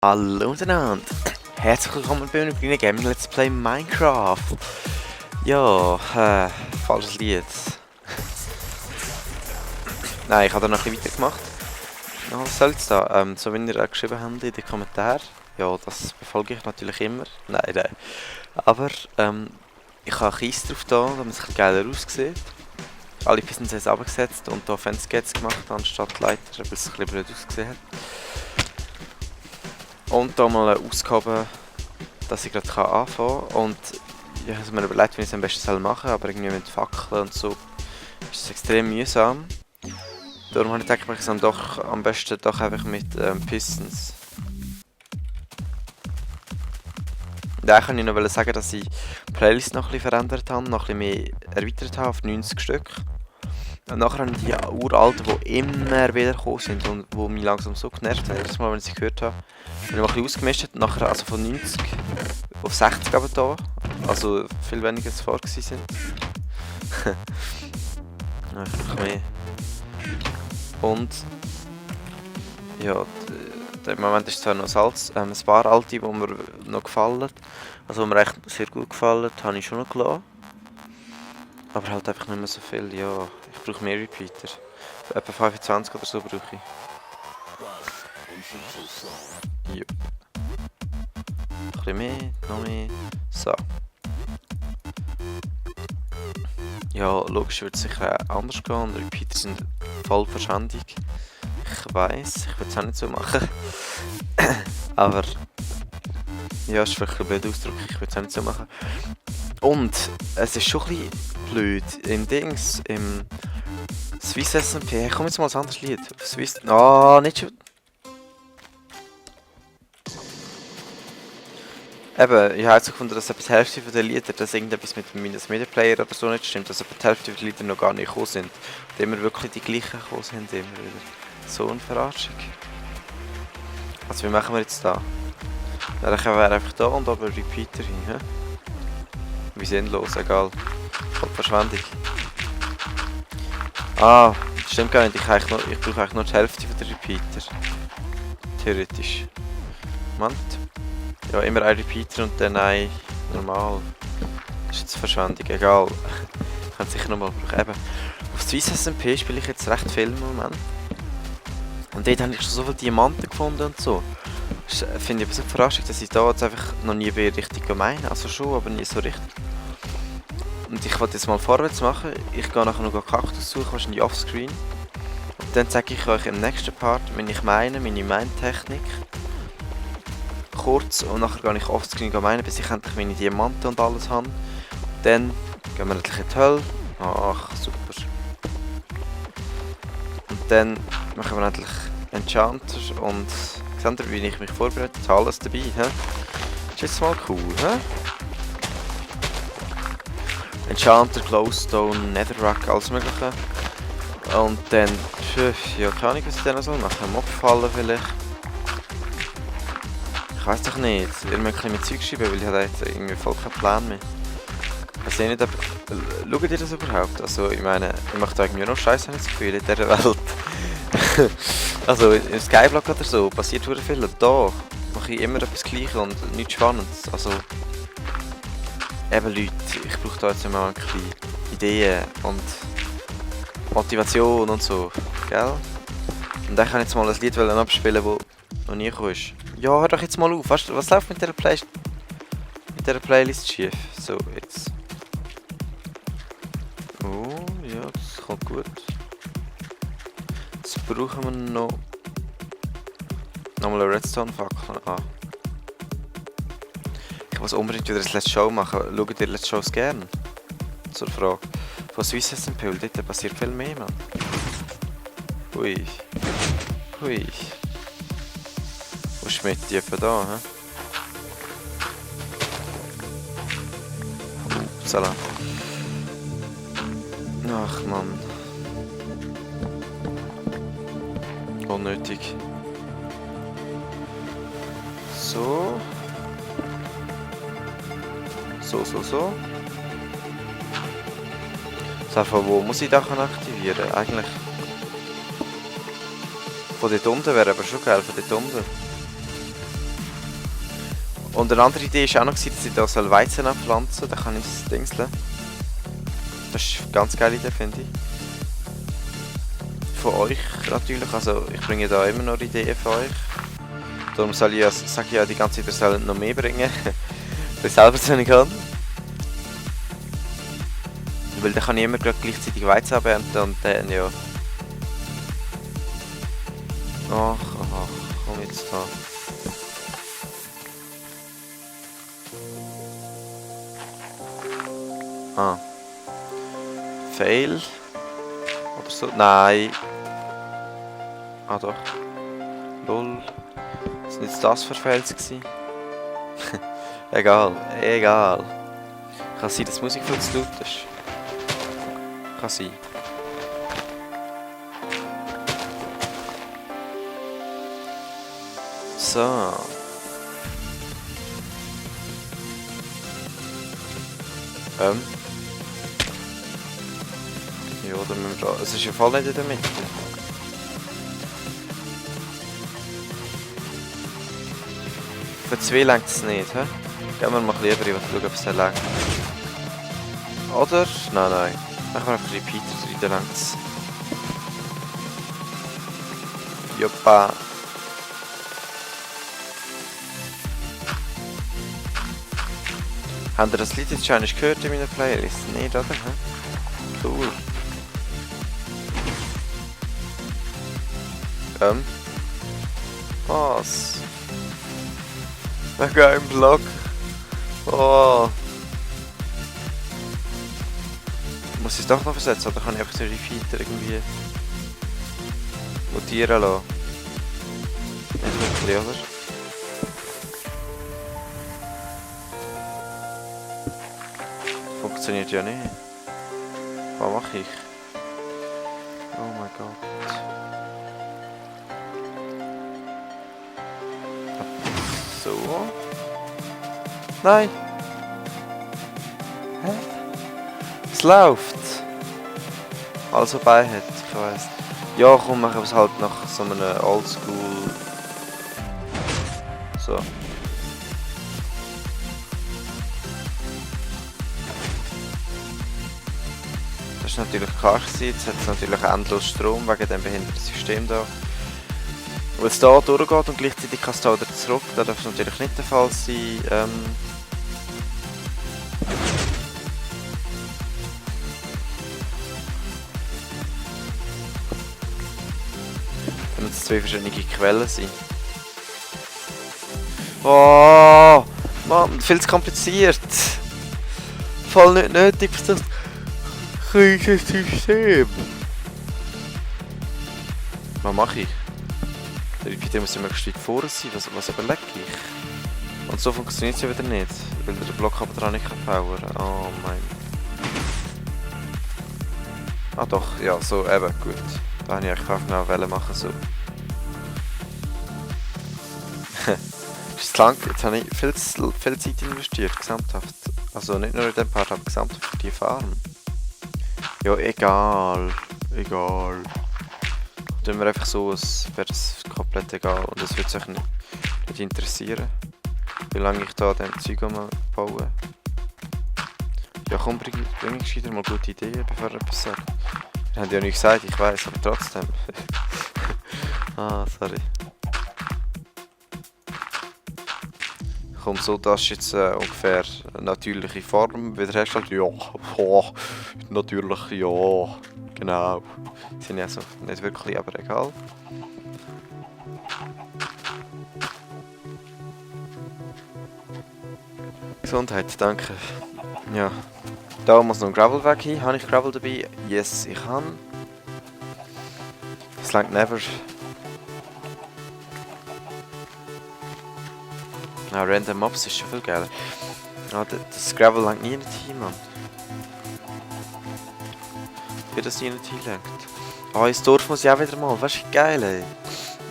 Hallo miteinander! Herzlich willkommen bei einem kleinen Gaming Let's Play Minecraft! Ja, falsches Lied. Nein, ich habe da noch ein bisschen weitergemacht. Ja, was soll's da? So wie ihr auch geschrieben habt in den Kommentaren. Ja, das befolge ich natürlich immer. Nein. Aber, ich habe Kies drauf da, damit es ein bisschen geiler aussieht. Alle Pistons haben es runtergesetzt und hier Fence Gates gemacht, anstatt Leiter, weil es ein bisschen blöd ausgesehen hat. Und da mal ausgehoben, dass ich gerade anfangen kann. Und ich habe mir überlegt, wie ich es am besten machen soll, aber irgendwie mit Fackeln und so ist es extrem mühsam. Darum habe ich gedacht, ich mache es doch am besten doch einfach mit Pistons. Da kann ich noch sagen, dass ich die Playlist noch ein bisschen verändert habe, noch ein bisschen mehr erweitert habe auf 90 Stück. Und nachher habe ich die uralten, die immer wieder gekommen sind und die mich langsam so genervt haben, jedes Mal, wenn ich sie gehört habe. Und ich habe ein bisschen ausgemischt, nachher also von 90 auf 60 aber da, also viel weniger als vorher sind. Einfach mehr. Und ja, im Moment ist zwar noch Salz, ein paar alte, die mir noch gefallen, also die mir echt sehr gut gefallen, habe ich schon noch gelassen. Aber halt einfach nicht mehr so viel, ja, ich brauche mehr Repeater. Etwa 25 oder so brauche ich. Ja. Ein bisschen mehr, noch mehr. So. Ja, logisch wird es sicher auch anders gehen und Repeater sind voll Verschwendung. Ich weiss, ich würde es auch nicht so machen. Aber ja, ist vielleicht ein blöder Ausdruck, ich würde es auch nicht so machen. Und es ist schon ein bisschen blöd. Im Dings, im Swiss SMP. Komm jetzt mal ein anderes Lied. Swiss. Ah, nicht schon. Eben, ich habe jetzt gefunden, dass etwa die Hälfte der Lieder, dass irgendetwas mit dem Windows Media Player oder so nicht stimmt, dass etwa die Hälfte der Lieder noch gar nicht gekommen sind. Und immer wirklich die gleichen gekommen sind, immer wieder. So eine Verarschung. Also, wie machen wir jetzt da? Ja, dann wäre einfach da und aber Repeater hin, hä? Wie sinnlos, egal. Voll Verschwendung. Ah, stimmt gar nicht, ich brauche eigentlich nur die Hälfte von der Repeater. Theoretisch. Moment. Ja, immer ein Repeater und dann ein normal. Das ist jetzt Verschwendung, egal. Ich kann es sicher nochmal brauchen. Eben, auf Swiss SMP spiele ich jetzt recht viel im Moment. Und dort habe ich schon so viele Diamanten gefunden und so. Das finde ich ein bisschen verraschend, dass ich da jetzt einfach noch nie richtig gemein. Also schon, aber nie so richtig. Und ich wollte jetzt mal vorwärts machen. Ich gehe nachher noch Kaktus suchen, wahrscheinlich offscreen. Und dann zeige ich euch im nächsten Part, meine Main-Technik. Kurz und nachher gehe ich offscreen meinen, bis ich endlich meine Diamanten und alles habe. Dann gehen wir endlich in die Hölle. Ach, super. Und dann machen wir endlich Enchanter und seht ihr, wie ich mich vorbereitet habe, alles dabei. He? Ist jetzt mal cool, hä? Enchanter, Glowstone, Netherrack, alles mögliche. Und dann, ja, keine Ahnung, was ich dann noch machen soll. Mob fallen vielleicht. Ich weiß doch nicht. Ihr müsst ein bisschen mit Zeug schreiben, weil ich habe jetzt irgendwie voll keinen Plan mehr. Ich weiß nicht, aber schaut ihr das überhaupt? Also, ich meine, ich mache da irgendwie noch Scheiße, habe ich das Gefühl, in dieser Welt. Also, im Skyblock oder so passiert sehr viel. Und da mache ich immer etwas Gleiches und nichts Spannendes. Also, eben Leute, ich brauche da jetzt immer ein bisschen Ideen und Motivation und so, gell? Und dann kann ich jetzt mal ein Lied abspielen, das noch nie gekommen ist. Ja, hör doch jetzt mal auf. Weißt du, was läuft mit dieser Playlist schief? So, jetzt. Oh, ja, das kommt gut. Jetzt brauchen wir nochmal eine Redstone-Fackel. Ah. Ich muss unbedingt wieder ein Let's Show machen. Schaut ihr Let's Shows gerne? Zur Frage. Von Swiss SMP, dort passiert viel mehr, Mann. Hui. Hui. Wo ist Schmidt etwa da, hä? Upsala. Ach Mann. Unnötig. So. So. So, von wo muss ich das aktivieren? Eigentlich. Von dort unten wäre aber schon geil, von dort unten. Und eine andere Idee war auch noch, dass ich da Weizen anpflanzen soll. Da kann ich das dingseln. Das ist eine ganz geile Idee, finde ich. Von euch natürlich. Also ich bringe da immer noch Ideen von euch. Darum sage ich ja die ganze Zeit, ihr sollt noch mehr bringen. Weil ich selber so nicht kann. Weil dann kann ich immer gleichzeitig Weizen abernten und dann ja. Ach, komm jetzt da. Ah. Fail. Oder so. Nein. Ah doch. Lol. Was sind jetzt das für Fails gewesen? Egal. Kann sein, dass die Musik viel zu laut ist. Kann sein. So. Ja, dann müssen wir da. Es ist ja voll nicht in der Mitte. Für 2 längt es nicht, hä? Gehen wir mal lieber, ich will schauen, ob es dann längt. Oder? Nein. Machen wir einfach Repeater rein, dann längt es. Joppa. Habt ihr das Lied jetzt schon gehört in meiner Playlist? Nicht, oder? Cool. Was? Mega im Blog. Oh. Muss ich es doch noch versetzen oder kann ich einfach den Repeater irgendwie mutieren lassen? Nicht wirklich, oder? Funktioniert ja nicht. Was mache ich? Oh mein Gott. So. Nein. Hä? Es läuft. Also bei hat, ich weiss. Ja, komm, machen wir es halt nach so einem Oldschool. So. Das war natürlich krass, jetzt hat es natürlich endlos Strom wegen dem behinderten System da. Weil es da durchgeht und gleichzeitig kann es da wieder zurück, da darf es natürlich nicht der Fall sein. Wenn es 2 verschiedene Quellen sind. Oh, Mann, viel zu kompliziert. Voll nicht nötig für das System. Was mache ich? Der Repeater muss ja möglichst weit vorne sein, was überlege ich? Und so funktioniert es ja wieder nicht, weil der Block aber dran nicht kann powern. Oh mein. Ah doch, ja, so eben, gut. Da wollte ich einfach genau machen, so. Ist lang, jetzt habe ich viel Zeit investiert, gesamthaft. Also nicht nur in dem Part, aber gesamthaft für die Farm. Ja, egal. Tun wir einfach so, als wäre das komplett egal und es würde sich nicht interessieren, wie lange ich da den Zeug baue. Ja komm, bring ich wieder mal gute Ideen, bevor ich etwas sage. Wir haben ja nicht gesagt, ich weiss, aber trotzdem. Ah, sorry. Komm, so das ist jetzt ungefähr eine natürliche Form wiederhergestellt. Ja, oh, natürlich, ja, genau. Sind ja so nicht wirklich, aber egal. Gesundheit, danke. Ja. Da muss noch ein Gravelweg hin. Habe ich Gravel dabei? Yes, ich habe. Es langt never. Ah, Random Mobs ist schon viel geiler. Ah, das Gravel langt nie nicht hin, Mann. Wie das nie nicht hinlenkt. Ah, ins Dorf muss ich auch wieder mal. Weißt du, geil, ey.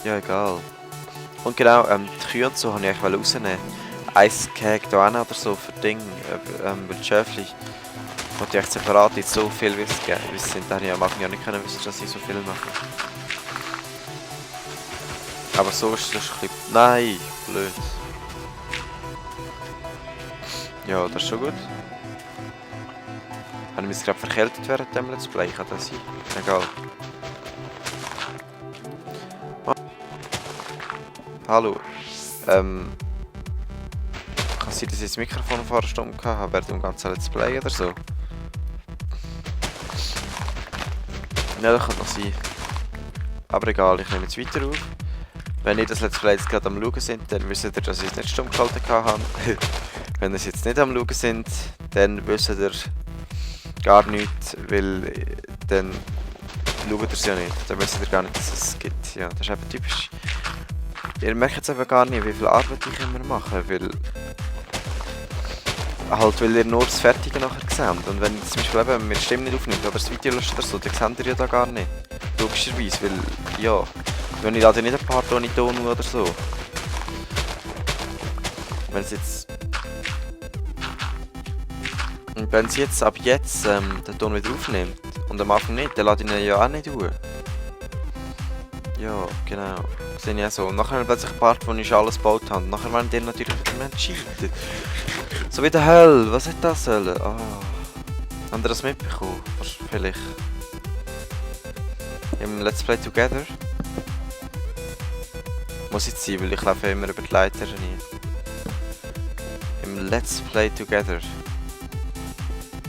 Ja, egal. Und genau, die Kühe und so habe ich eigentlich rausnehmen. Eiscake da auch noch oder so für Ding, weil die Schäfli wollte ich echt separat nicht so viel wie es sind. Da hätte ich am Anfang ja nicht können wissen, dass ich so viel mache. Aber so ist das ein bisschen... Nein, blöd. Ja, das ist schon gut. Habe ich mich gerade verkältet während dem Let's Play? Kann das sein? Egal. Oh. Hallo. Kann sein, dass ich das Mikrofon vor einer Stunde hatte, während dem ganzen Let's Play oder so? Ja, das kann noch sein. Aber egal, ich nehme jetzt weiter auf. Wenn ihr das Let's Play jetzt gerade am Schauen sind, dann wisst ihr, dass ich es nicht stumm gehalten habe. Wenn ihr es jetzt nicht am Schauen sind, dann wisst ihr gar nichts, weil dann schaut ihr es ja nicht. Dann wisst ihr gar nicht, dass es gibt. Ja, das ist eben typisch. Ihr merkt jetzt eben gar nicht, wie viel Arbeit ich immer mache, weil ihr nur das Fertige nachher seht. Und wenn ihr zum Beispiel eben mit Stimme nicht aufnimmt oder das Video löscht oder so, dann seht ihr ja da gar nicht. Logischerweise, weil, ja, wenn ich lade nicht ein paar ohne Ton oder so. Wenn es jetzt... Und wenn sie jetzt ab jetzt den Ton wieder aufnimmt und am Anfang nicht, dann lade ich ihn ja auch nicht auf. Ja, genau. Das sind ja so. Und nachher plötzlich ein Part, wo ich schon alles gebaut habe. Und nachher werden die natürlich wieder entschieden. So wie der Höll, was hätte das sollen? Ah. Haben ihr das mitbekommen? Vielleicht. Im Let's Play Together. Muss jetzt sein, weil ich laufe ja immer über die Leiter rein. Im Let's Play Together.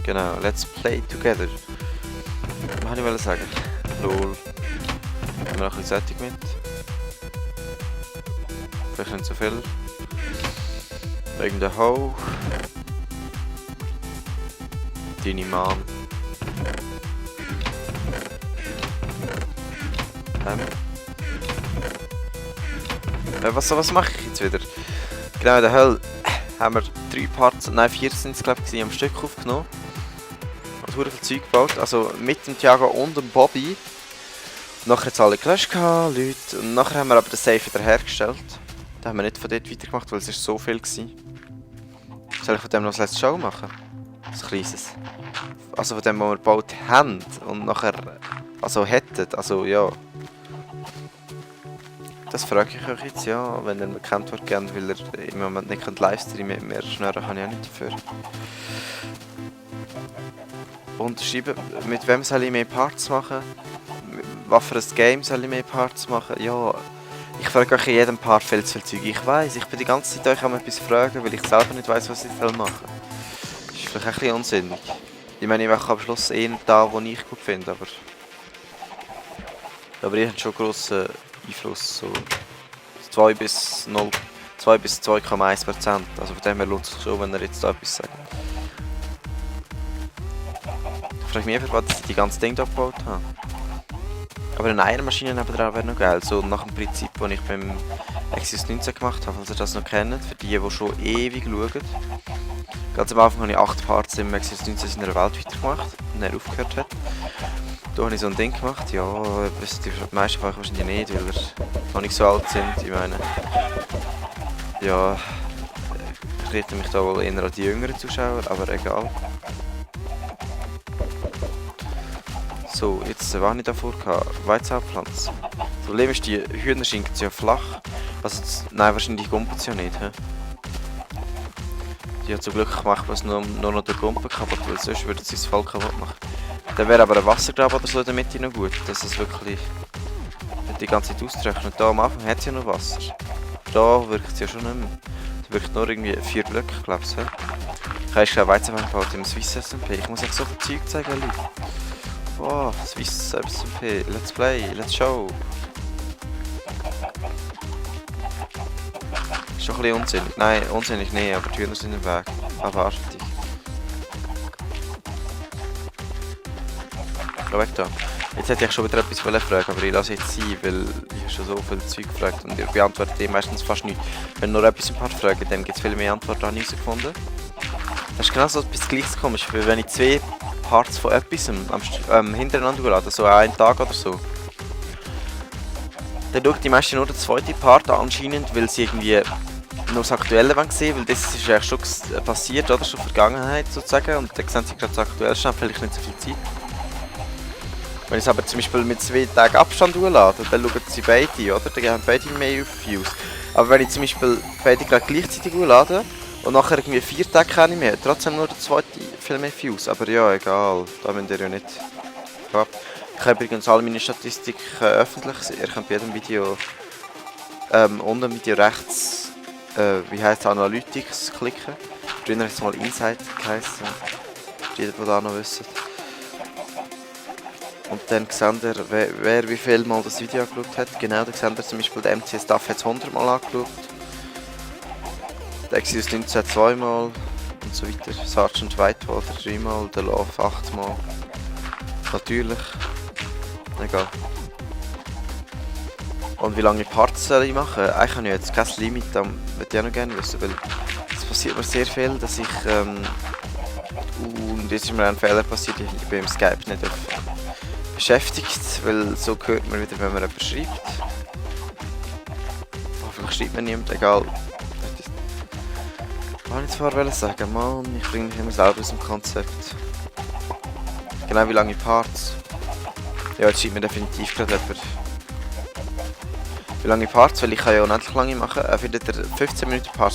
Genau, Let's Play Together. Was wollte ich sagen? Lol. Haben wir noch ein bisschen Sättig mit? Vielleicht nicht so viel. Wegen der Ho. Deine Mom. Was mache ich jetzt wieder? Genau, in der Hölle haben wir 3 Parts, nein 4 sind es glaube ich, am Stück aufgenommen. Und sehr viel Zeug gebaut, also mit dem Thiago und dem Bobby. Nachher hat es alle gelöscht, Leute. Und nachher haben wir aber den Safe wieder hergestellt. Da haben wir nicht von dort weitergemacht, weil es ist so viel war. Soll ich von dem noch das letzte Show machen? Das kleines. Also von dem, was wir gebaut haben und nachher... Also hätten, also ja. Das frage ich euch jetzt, ja, wenn ihr mir die Antwort gebt, weil ihr im Moment nicht livestreamen mit mir schnurren kann ich auch nicht dafür. Und schreiben, mit wem soll ich mehr Parts machen? Was für ein Game soll ich mehr Parts machen? Ja, ich frage euch in jedem Part viel zu viel Zeug. Ich weiss, ich bin die ganze Zeit euch am etwas fragen, weil ich selber nicht weiss, was ich machen soll. Das ist vielleicht ein bisschen unsinnig. Ich meine, ich mache am Schluss eher da, wo ich gut finde, aber ihr habt schon grossen Einfluss, so 2 bis 2,1%. Also von dem her lohnt es sich schon, wenn ihr jetzt da etwas sagt. Ich frage mich einfach, was ich die ganze Ding da gebaut habe. Aber eine Eiermaschine nebenan wäre noch geil, so nach dem Prinzip, das ich beim Exodus 19 gemacht habe, falls ihr das noch kennt, für die schon ewig schauen. Ganz am Anfang habe ich 8 Parts im Exodus 19 in der Welt weitergemacht, und er aufgehört hat. Da habe ich so ein Ding gemacht, ja, wisst ihr die meisten von euch wahrscheinlich nicht, weil ihr noch nicht so alt sind, ich meine. Ja, ich richte mich da wohl eher an die jüngeren Zuschauer, aber egal. So, jetzt, was habe ich da vor? Weizenpflanzen. Das Problem ist, die Hühner schinken ja flach. Also, nein, wahrscheinlich die Gumpen ja nicht, he? Die hat zum Glück gemacht, was nur noch der Gumpen kaputt, weil sonst würde sie es voll kaputt machen. Dann wäre aber ein Wassergraben oder so in der Mitte noch gut, dass es wirklich die ganze Zeit austrocknet. Da am Anfang hat es ja noch Wasser. Da wirkt es ja schon nicht mehr. Es wirkt nur irgendwie 4 Blöcke, glaube ich. Ich habe schon Weizenwein gebaut im Swiss SMP. Ich muss euch so viel Zeug zeigen, Leute. Oh, Swiss SMP, let's play, let's show. Ist schon ein bisschen unsinnig. Nein, unsinnig nicht, aber die Hühner sind im Weg. Abartig. Geh weg da. Jetzt hätte ich schon wieder etwas fragen, aber ich lasse jetzt sein, weil ich habe schon so viel Zeug gefragt und ihr beantwortet meistens fast nichts. Wenn nur etwas im Part fragen, dann gibt es viel mehr Antworten, habe ich herausgefunden. Das ist genau so etwas Gleiches komisch, weil wenn ich 2 Parts von etwas hintereinander lade, so einen Tag oder so, dann schaut die meisten nur den zweiten Part an, anscheinend, weil sie irgendwie nur das Aktuelle sehen, weil das ist eigentlich schon passiert, oder? Schon Vergangenheit sozusagen, und dann sehen sie gerade das Aktuellste, haben vielleicht nicht so viel Zeit. Wenn ich es aber zum Beispiel mit 2 Tagen Abstand hochlade, dann schauen sie beide, oder? Dann geben beide mehr auf Views. Aber wenn ich zum Beispiel beide gerade gleichzeitig hochlade Und nachher irgendwie 4 Tage keine mehr. Trotzdem nur der zweite viel mehr Views. Aber ja, egal. Da müsst ihr ja nicht. Ja. Ich habe übrigens alle meine Statistiken öffentlich. Ihr könnt bei jedem Video unter dem Video rechts, wie heisst es, Analytics klicken. Früher hat es mal Insight geheißen. Jeder, der da noch wisst. Und dann seht ihr, wer wie viel mal das Video angeschaut hat. Genau, da seht ihr zum Beispiel, der MC Staff hat es 100 Mal angeschaut. Der Exodus 19 2 Mal und so weiter. Sergeant Whitewater 3 Mal, der Love 8 Mal. Natürlich. Egal. Und wie lange Parts soll ich machen? Eigentlich habe ich jetzt kein Limit, da würde ich auch noch gerne wissen, weil es passiert mir sehr viel, dass ich und jetzt ist mir ein Fehler passiert, ich bin im Skype nicht auf beschäftigt, weil so hört man wieder, wenn man jemand schreibt. Hoffentlich schreibt mir niemand, egal. Was wollte ich vorher sagen? Mann, ich bringe mich immer selber aus dem Konzept. Genau wie lange Parts. Ja, jetzt schreibt mir definitiv gerade jemand. Wie lange Parts, weil ich kann ja unendlich lange machen. Findet ihr 15 Minuten Parts